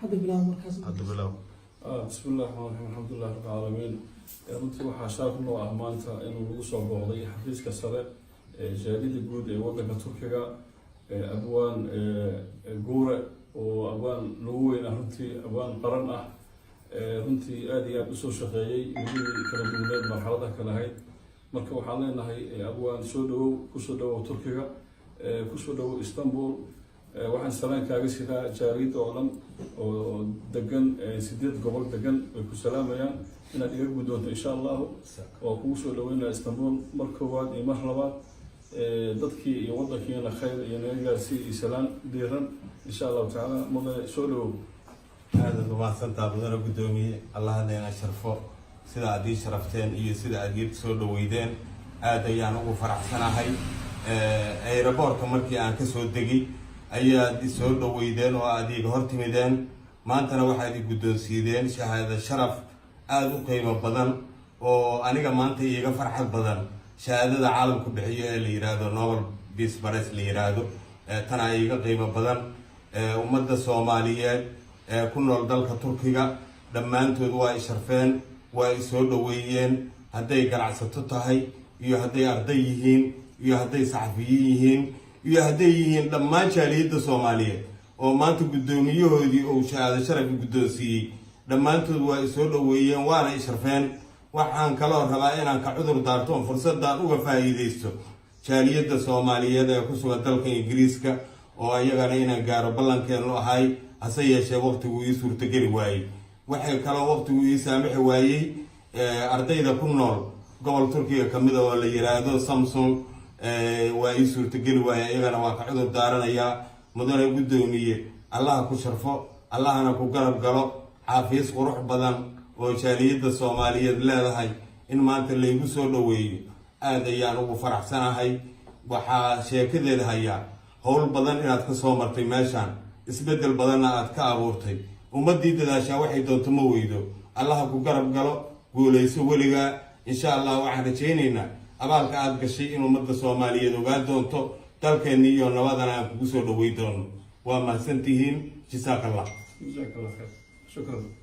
Hadda bilaabo markaas. Hadda bilow. بسم الله الرحمن الرحيم، الحمد لله رب العالمين. Runtii waxaa sharaf noo ah maanta inuu lagu soo booqday xafiiska sare ee jaaliyada guud ee wadanka Turkiga, abwaan Guure, oo abwaan lagu weyn ah, runtii abwaan qaran ah, runtii aada iyo aada usoo shaqeeyey muddadii kala duwaneed, marxaladaha kala ahayd. Marka waxaan leenahay, abwaan, soo dhawow, kusoo dhawow Turkiga, kusoo dhawow Istanbul. Waxaan salaan kaaga siraa jaaliyadda oo dhan oo degan sideed gobol degan. Way ku salaamayaan. Inaad iga guddoonto, insha Allahu, oo kugu soo dhaweynaya Istanbul mar koowaad iyo mar labaad. Dadkii iyo waddankiina khayr iyo naga gaarsii iyo salaan diiran, insha Allahu tacaala. Mudane, soo dhawow. Aadaad umahadsantaa, mudane guddoomiye. Allah hadeena sharfo. Sida aad ii sharafteen iyo sida aad ii soo dhaweydeen, aad ayaan ugu faraxsanahay. Airport-ka markii aan kasoo degay ayaad isoo dhaweydeen oo aad iiga hor timideen. Maantana waxaad i guddoonsiideen shahaado sharaf aada u qiimo badan, oo aniga maanta iiga farxad badan shahaadada caalamku bixiyo ee la yiraahdo Nobel Peace Prize la yiraahdo. Tanaa iiga qiimo badan. Ummadda Soomaaliyeed ee ku nool dalka Turkiga dhammaantood waa i sharfeen, waa i soo dhaweeyeen, hadday ganacsato tahay iyo hadday arday yihiin iyo hadday saxafiyiin yihiin iyo hadday yihiin dhammaan jaaliyadda Soomaaliyeed oo maanta guddoomiyahoodii uu shahaado sharafi guddoonsiiyey. Dhammaantood waa i soo dhaweeyeen, waana i sharfeen. Waxaan kaloo rabaa inaan ka cudur daarto oon fursaddan uga faa'iidaysto jaaliyadda Soomaaliyeed ee ku sugan dalka Ingiriiska, oo iyagana inaan gaaro ballankeenu ahay, hase yeeshee waqtigu ii suurtageli waayey. Waxay kaloo waqtigu ii saamixi waayey ardayda ku nool gobol Turkiga kamid a oo la yiraahdo Samsung, waa ii suurtageli waayey. Iyagana waa ka cudur daaranayaa. Mudane guddoomiye, Allaha ku sharfo, Allahana ku garab galo. Xaafiis qurux badan oo jaaliyadda Soomaaliyeed leedahay in maanta laygu soo dhoweeyo, aad ayaan ugu faraxsanahay. Waxaa sheekadeeda hayaa howl badan inaad ka soo martay meeshaan, isbeddel badanna aad ka abuurtay. Ummaddii dadaashaa waxay doonto ma weydo. Allaha ku garab galo, guulayso weligaa. Insha Allah waxaan rajaynaynaa abaalka aad gashay in ummadda Soomaaliyeed ogaa doonto, dalkeenni iyo nabadana aan kugu soo dhawey doono. Waa mahadsantihiin. Jasaak Allah. جزاك الله خير، شكرا.